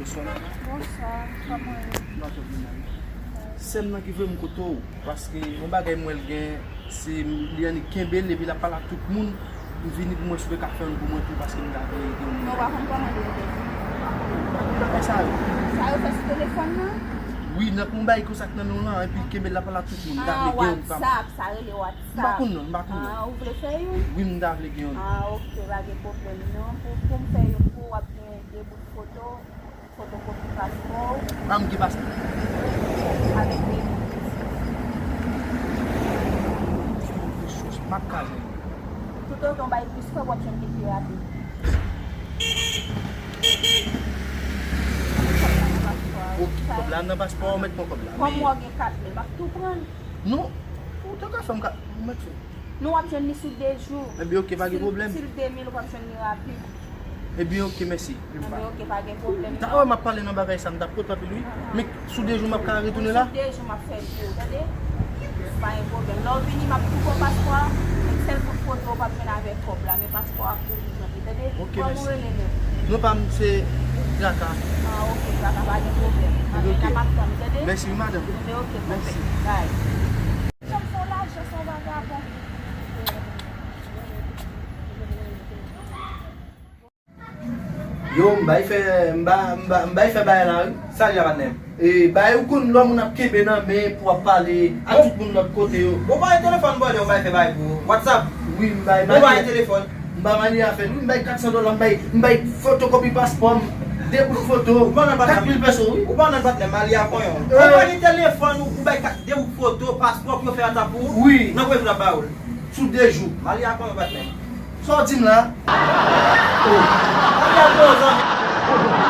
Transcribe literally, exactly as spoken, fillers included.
Bonswa. Bonswa, kòman w ye? Sè m nan ki voye m kote w, paske yon bagay m wè l gen, se li annik kenbe l epi l ap pale ak tout moun. M vini pou mwen si w te ka fè youn pou mwen tou, paske m ta vle ede w. Men w pa konn kòman li rele? Bagay sa yo. Sa yo fè sou telefòn nan? Wi, nan yon bagay konsa k nan men w lan, epi l kenbe l ap pale ak tout moun. M ta vle gen youn pou mwen. WhatsApp, sa rele WhatsApp. M pa konn non, m pa konn non. Ah, ou vle fè youn? Wi, m ta vle gen youn. Ah, ok, pa gen pwoblèm non. Pou, pou m fè youn pou ou, w ap gen de bout foto. Fotokopi paspò w. An m gen paspò. Avèk de. M ap ka jwenn. Toutotan w bay plis kòb, w ap jwenn li pi rapid. Ok, kòb la nan paspò a, ou mèt pran kòb la. Kòm w gen kat la, m ap tou pran l. Non, ou te ka fè m kat, ou mèt fè. Non, w ap jwenn li sou de jou. Ebyen, ok, pa gen pwoblèm. Si l de mil, w ap jwenn li rapid. Ebyen, ok, mèsi. Ebyen, ok, pa gen pwoblèm. Talè m ap pale nan bagay sa, m t ap kontan anpil, wi. Men sou de jou, m ap ka retounen la? Sou de jou, m ap fè l pou ou, tande? Pa gen pwoblèm. Lè w vini, m ap tou ba w paspò a. Men sèl bout foto w p ap jwenn avèk kòb la, men paspò a pou ou, tande? Ok, mèsi. Kòman w rele menm? Non pa m se Traka. Ah, ok, Traka, pa gen pwoblèm. Ebyen, ok. N ap tann, tande? Mèsi, wi, madanm. Ebyen, ok, mèsi. Bye. Janm fè w lajan san vagabon. Yo, m bay fè, m ba, m ba, m bay fè bagay la, wi. Sa li a, patnè m? E, bagay ou konn lè moun ap kenbe nan men pou ap pale ak tout moun lòt kote yo. Bon, ou pa gen telefòn vòlè, ou bay fè bagay pou WhatsApp? Wi, m bay, m bay. Ou pa gen telefòn? M ba Malia fè l, wi, m bay kat san dola, m bay, m bay fotokopi paspò m, de bout foto, kat mil peso, wi. Ou pa nan patnè, Malia konyen w. Ou pa gen telefòn, ou, ou bay kat, de bout foto, paspò pou yo fè WhatsApp pou ou? Wi. Nan konbyen jou l ap ba ou l? Sou de jou. Malia konyen w, patnè. Sa w di m la? Oh. Malia konyen w, zanmi.